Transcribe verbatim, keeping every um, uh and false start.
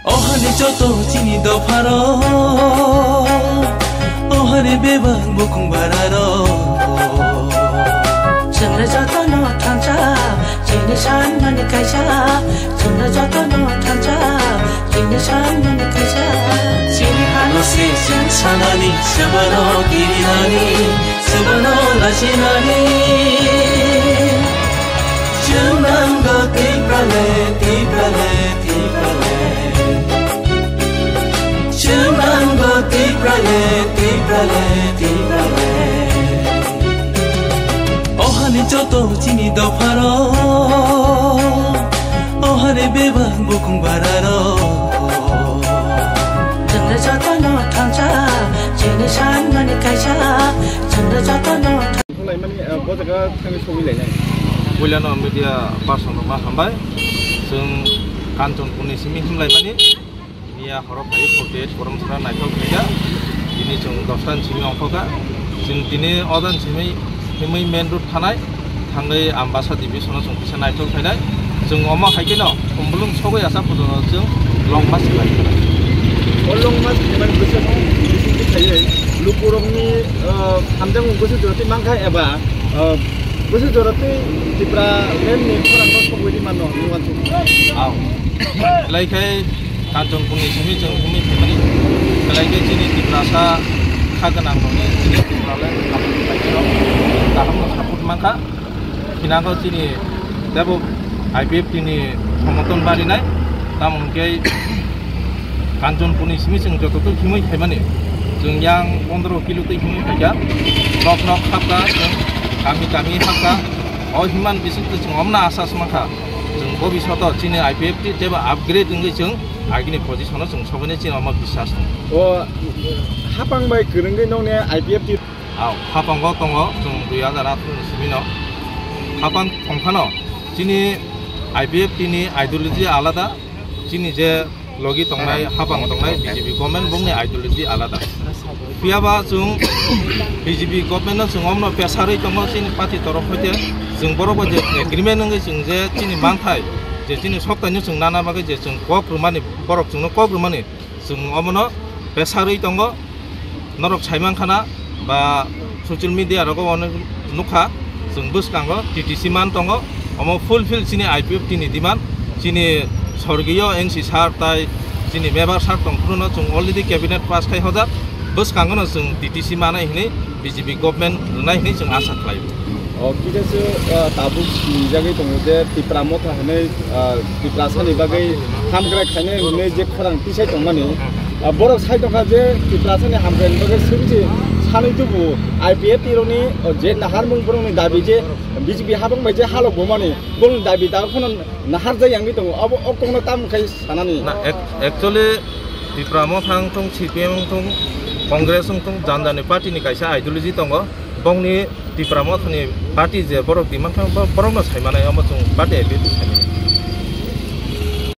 Ohani joto chini dopharo, ohani bebak bukung bararo. Chwngno jotono thansa, chini sanmani kaisa. Chwngno jotono thansa, chini sanmani kaisa. Chini hano se chwng sanani, swbano kirinani, swbano lachinani. Chwng nango Tiprale, Tiprale, Tiprale. Chwng nango Tiprale, Tiprale, Tiprale. Ohani joto chini dopharo, ohani bebak bukung bararo. Chwngno jotono thansa, chini sanmani kaisa. Chwngno jotono Laimani, ah, bo jaga thangwi sogwi lainai. Puilano media person rokno hambai. Chwng Kanchanpurni simi himlaimani. Miya horo phai protest, borom sra naithok khaijak. Tini chwng dosta ni simi ongkhoka. Chwng tini odan simi himwi main road thanai. Thangwi Ambasa division o chwng kisa naithok khainai. Chwng omo hai kheno Khumulwng sogwi asa photo chwng long march khlai. O long march khlaimani bwswk bisingtwi khaiwi lukurokni, ah, hamjakmung bwswk jora twi mankha eba, ah, bwswk jora twi Tipraland ni khorang no sogwi di mano hinwi uansuk. Aw. Belai khe Kanchanpurni simi chwng himwi phaimani. Belai khe chini Tiprasa kha gwnang rokni chini Tipraland kaham no support mankha. Khinango chini tebo I P F T ni somoton barinai, tamo hwnkhe Kanchanpurni simi chwng joto twi himwi phaimani, chwng yang pondro kilo twi himwi phaikha, nok nok hapkha, chwng kami kami hapkha, o himman bisingtwi chwng omna asa se mankha, chwng bobishoto chini I P F T tebo upgrade wngwi chwng agini position o chwng sogwini chini omo biswas tongo. O hapang bai kwrwngwi nokni I P F T Aw, hapango tongo chwng dui hajar atharo ni simi no. Hapang tongphano chini I P F T ni ideology alada, chini je logi tongnai, hapang tongnai B J P government bongni ideology alada. Phiyaba chwng B J P government no chwng omno pesarwi tongo chini party torof hoite, chwng borok bai je agreement wngwi chwng je chini manthai, je chini soktaino chwng nana bagwi je chwng kok rwmani, borok chwngno kok rwmani, chwng omono pesarwi tongo. Norok saimankha na ba social media rogo onek nukha, chwng bwskango T T C man tongo, omo fulfill chini I P F T ni demand, chini sorgiyo N C sir tai chini member sir tongphuru no chwng already cabinet pass khai hojak, bwskango no chwng T T C manai hinwi B J P government rwnai hinwi chwng asa khlai. O kisa se, ah, tabuk sinijagwi tongo je Tipra Motha hinwi, ah, Tiprasani bagwi hamkrai khainai hinwi je khorang tisai tongmani, ah, borok sai tongkha je Tiprasani hamkraini bagwi swngsi sanwi tubu I P F T rokni, oh, je naharmung borokni dabi je B J P habang bai je halok bomani borokni dabi da phano naharjak yangwi tongo. Abo o kokno tamo khai sanani. Na, ac-, actually Tipra Motha wngthung, C P M wngthung, Congress wngthung, jani jani party ni kaisa ideology tongo. Bongni Tipra Mothani party je borok demand kha, bo-, borokno saimanai, omo chwng party I P F T saimanya.